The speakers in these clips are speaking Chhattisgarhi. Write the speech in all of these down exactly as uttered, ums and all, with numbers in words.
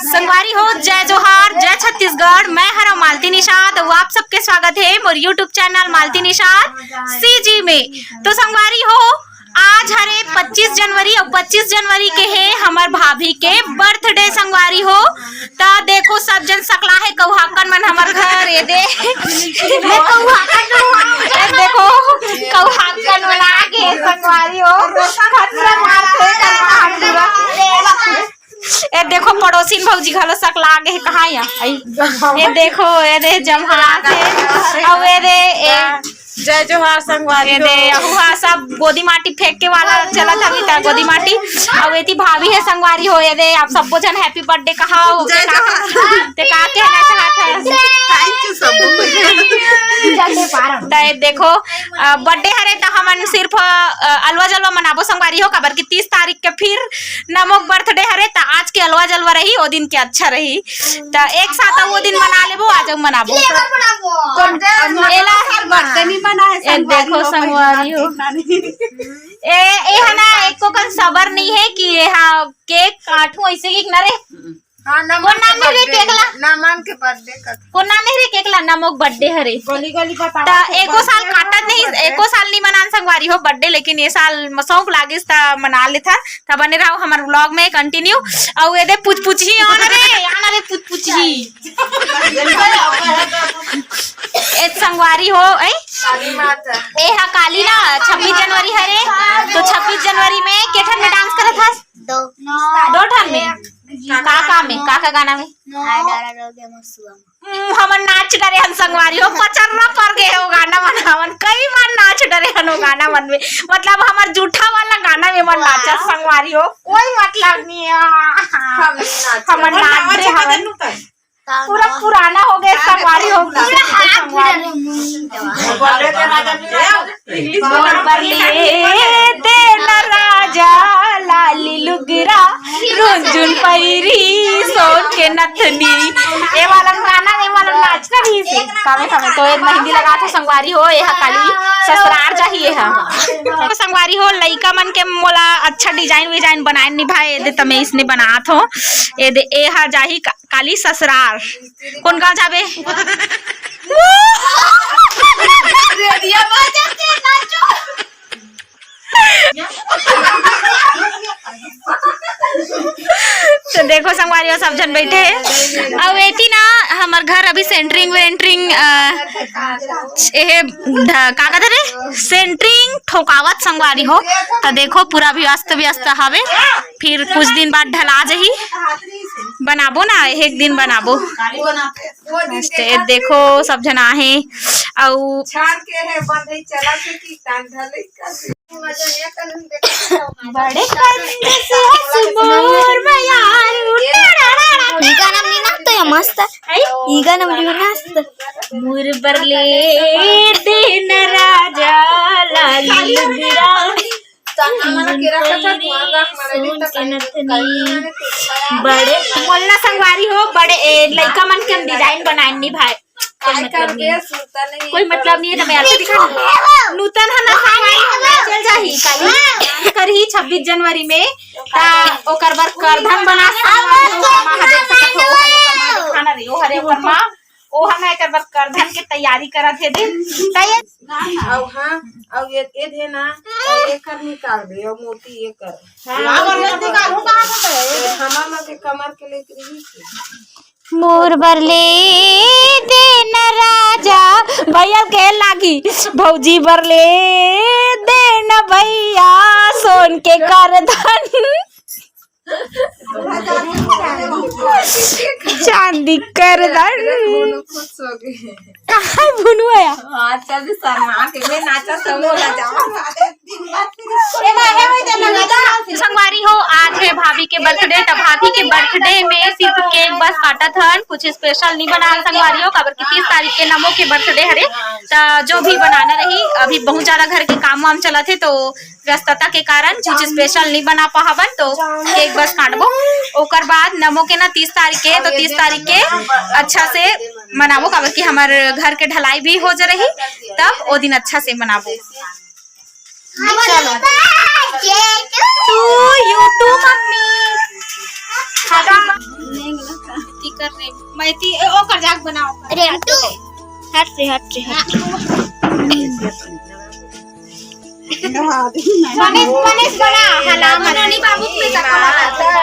संगवारी हो, जय जोहार, जय छत्तीसगढ़। मैं हरव मालती निषाद अउ आप सबके स्वागत हे मोर YouTube channel Malti Nishad CG में। तो संगवारी हो, आज हरे पच्चीस जनवरी अउ पच्चीस जनवरी के हे हमर भाभी के बर्थडे संगवारी हो। त देखो सब जन सकला हे कौहाकन मन हमर घर, ये दे मैं कौहाकन हूँ। ये देखो कौहाकन मन आ गे संगवारी हो। खतरा मारथे कौहाकन। ए देखो पड़ोसिन भौजी घलो सकला गे हे, कहाँ या? आई। ए देखो, ए दे जमहा थे। अउ ए दे, ए जय जोहार संगवारी ए दे, हो। अहू हा सब गोदी माटी फेंक के वाला चलत हमी त गोदी माटी। अउ एती भाभी हे संगवारी हो, ए दे आप सबो झन happy birthday कहा हो। जय जोहार। ते का कहना चाहत हस? Thank you सबो कोई। त ए देखो, अ, birthday हरे त हमन सिर्फ, अ, अलवा जलवा मनाबो संगवारी हो, काबर कि तीस तारीख के फिर नमो के birthday हरे, त आज के अलवा जलवा रही, ओ दिन के अच्छा रही। त एक साथ ओ दिन मना लेबो, आज मनाबो। तो एला ए देखो संगवारी हो। ए, ए हा ना, एको कन सबर नहीं है कि ए हा cake काटू ऐसे कि ना रे। हाँ, नमन कोन के नाम रे birthday, केकला? नमन के birthday का। कोन नाम रे केकला? नमो के birthday हरे। गली गली बताओ त के एको साल birthday काटत नहीं, birthday। एको साल नहीं मनान संगवारी हो birthday, लेकिन ए साल म-, शौक लागिस त मना लेथन। त बने रहो हमर vlog में continue। अउ ए दे पुचपुची आन रे, आन रे पुचपुची। ए संगवारी हो, ए? काली माता। ए हा काली ना, छब्बीस जनवरी हरे, तो छब्बीस जनवरी में के ठन में dance करत हस? दो। दो ठन में? का का में? का का गाना में? हाय डारा डोल के मसुआ में। हम्म, हमन नाच डरे हन संगवारी हो, पचर्रा पर गे हो गाना मन, हमन कई बार नाच डरे हन ओ गाना मन में। मतलब हमर जूठा वाला गाना में मन नाचत संगवारी हो, कोई मतलब नहीं है। हमन नाच डरे हवन। पूरा पुराना हो गया संगवारी हो, पूरा हाथ संगवारी। बोल बरले देना राजा लाली लुगरा, रुंझुन पैरी सोन के नथनी। ए वाला गाना, ए वाला नाचना भी से। कामे, कामे, तो एक मेहंदी लगा थे संगवारी हो, ए हा काली ससुरार जाही ए हा। तो संगवारी हो, लइका मन के मोला अच्छा design विजाइन बनाए नहीं भाई, ए दे तमे इसने बनात हो। ए दे, ए हा जाही का-, काली ससुरार। कोन गांव जाबे? रेडिया बजाते नाचो। तो देखो संगवारी हो, सब झन बैठे हे। अउ एती ना हमर घर अभी centering वेंटरिंग, अ, एहे ढ-, का कहत रे, centering ठोकावत संगवारी हो। तो देखो पूरा अभी अस्त व्यस्त हवे, फिर कुछ दिन बाद ढला जही। बनाबो ना, एक दिन बनाबो। मस्त, ए देखो सब झन आहे। अउ छान के है बंधई चला के की कान ढले का। बड़े कंजूस मोर मयारू। ई गाना में नहीं नाचता है, मस्त। ई गाना में नहीं नाचता। मोर बरले देन राजा लाली लुगरा। सोन के नथनी। बड़े मोल्ला संगवारी हो, बड़े, ए, लइका मन के हम design बनाए नी भाई। कोई मतलब नहीं है। कोई मतलब नहीं है, तो मैं आपको दिखा दूँ। नूतन है ना संगवारी हो, मैं चल जाही। काली dance करही छब्बीस जनवरी में, ता ओकर बर करधन बना संगवारी हो, ओकर माँ देख सकत हो, ओकर माँ दिखाना रही, ओ हरे ओकर माँ। ओहा ना एकर बर करधन के तैयारी करत हे दे। त ये अउ हाँ, अउ ये, ये दे ना, त एकर निकाल दे, अउ मोती एकर। हाँ, अउ ये निकालू कहाँ से? ये हमार लोग के कमर के लेके रही थी। मोर बर ले देन राजा, भैया के लागी, भौजी बर ले देन भैया, सोन के करधन। चांदी करधन। कहाँ भुनुआ या? हाँ, तब शर्मा के मैं नाचा सब बोला जावा। संगवारी हो, आज है भाभी के birthday, त भाभी के birthday में सिर्फ cake बस काटत हन, कुछ special नहीं बनान संगवारी हो, काबर कि तीस तारीख के नमो के birthday हरे, त जो भी बनाना रही, अभी बहुत ज्यादा घर के काम वाम चलत हे, तो व्यस्तता के कारण कुछ special नहीं बना पावन, तो cake बस काटबो। ओकर बाद नमो के ना तीस तारीख के, तो तीस तारीख के अच्छा से मनाबो, काबर कि हमर घर के ढलाई भी हो जा रही, तब ओ दिन अच्छा से मनाबो। चलो। To you too, mummy. Happy birthday। पैती, ए, ओकर जाके बनाओ। रेंटू, हट रे, हट रे, हट रे। मनीष, मनीष बना, हला, मनोनी बाबू के साथ बना।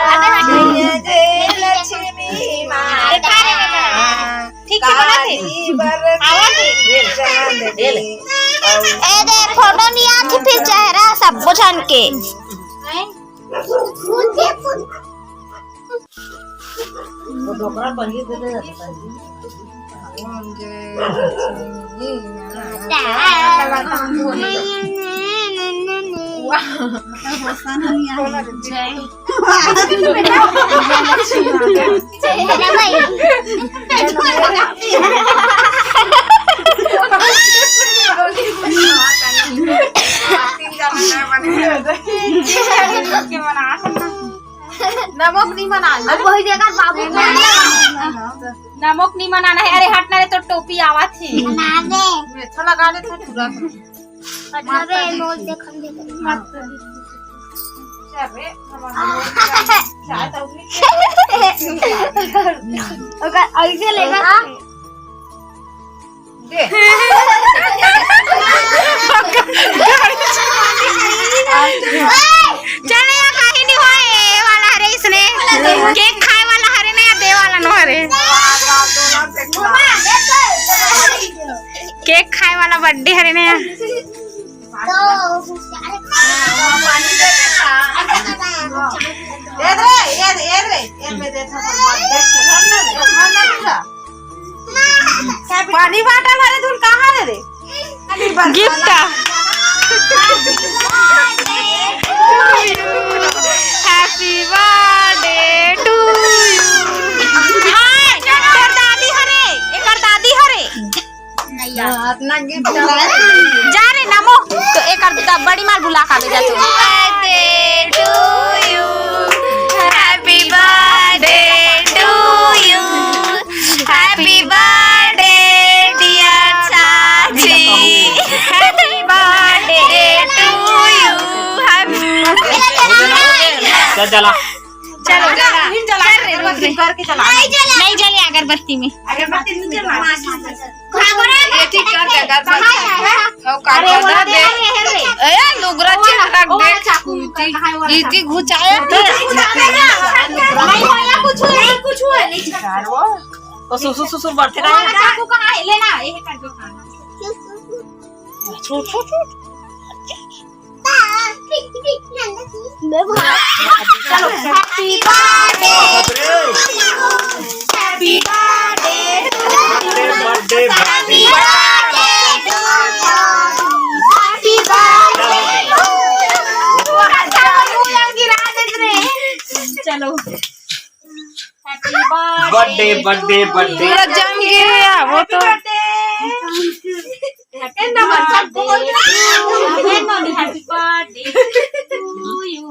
लक्ष्मी माता। ठीक से बना थे। आवाज। ए दे, फोटो नहीं आती फिर चेहरा सब बुझन के। नमक नहीं बना। अब वही जगह बाबू। नमक नहीं बनाना है। अरे हट ना रे, तो टोपी आवा थी। बना दे। मीठा लगा दे तो पूरा। मतलब है, नोच दे, खंडे दे। मत कर। चाय तो अपनी ओकर ऐसे लेगा। हाँ? दे। चले या, काहे नहीं होए, ए वाला हरे इसने। केक खाए वाला हरे ना, या दे वाला नो हरे। केक खाए वाला बर्थडे हरे ना या। पानी बाटल हरे धुन कहाँ रे रे? Gift. Happy birthday to you। हाय, तोर दादी हरे, एकर दादी हरे। जा रे नमो, तो एकर दा-, बड़ी मार बुला का भेजा तू। Birthday to you, happy birthday to you, happy birthday dear चाची, happy birthday to you, happy चल चला। चलो, चला, चला। चल रे, रुक रे। करके चला। नहीं जले अगरबत्ती में। अगरबत्ती नहीं जला। एक ही कर दे, अगरबत्ती। अरे, वो दे, दे। ए, लुगरा चिपका दे। इति घुचाया थे। नहीं, भैया, कुछ नहीं, कुछ नहीं। तो सुसु सुसु बढ़ते रहे। चाकू कहाँ है? लेना, ये कर दो। छोड़, छोड़, छोड़। Happy birthday to you। Happy birthday to you। Happy birthday to you। Happy birthday to you। चलो। Happy birthday, birthday, birthday। पूरा जम गया है, वो तो। Happy birthday। Happy birthday to you।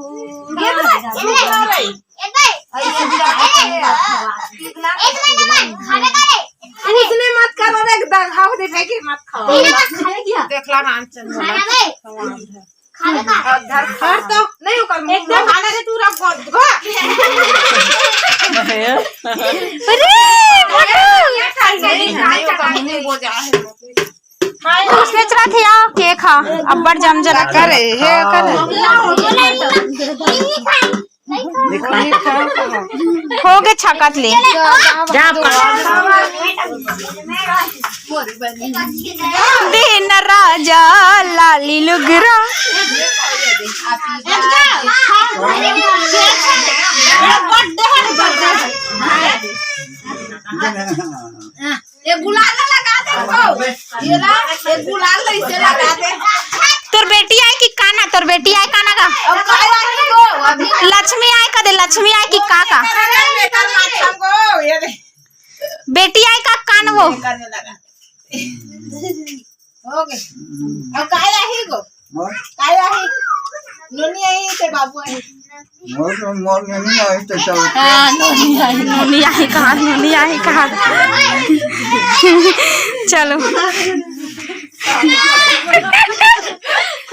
उसने मत करो रे, एकदम हाव दे फेंके, मत खाओ। देखला रामचंद्र। खाना बे। खाना बे। और धर, धर तो नहीं, ओकर मुंह एकदम में खाना रे, तू रख गोद को। अरे, ये खाई नहीं, नहीं, ओकर मुंह में वो जा है। उसने चला थिया, के खा, अब्बड़ जम जला करे, हे करे। हो गे छकत ले। जा पकड़। दिन राजा लाली लुगरा। ये गुलाल ला लगा दे तो। ये ला, ये गुलाल ला इसे लगा दे। तोर बेटी आय कि का ना, तोर बेटी आय का ना का? अब काय वाली को? अभी लक्ष्मी आय का दे, लक्ष्मी आय कि का का? अरे, बेटा, माथा को, ये दे। बेटी आय का कान वो? ये करने लगा। हो गए। अब काय आही गो? हाँ? काय आही? नोनी आही ते बाबू आही? मोर, मोर नोनी आही ते चल। हाँ, नोनी आही, नोनी आही कहा, नोनी आही कहा। चलो।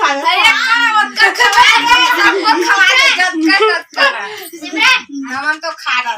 अरे, खाना मत कर, खवा दे, सबको खवा दे, जब कर, तब कर। हमन तो खा रहा।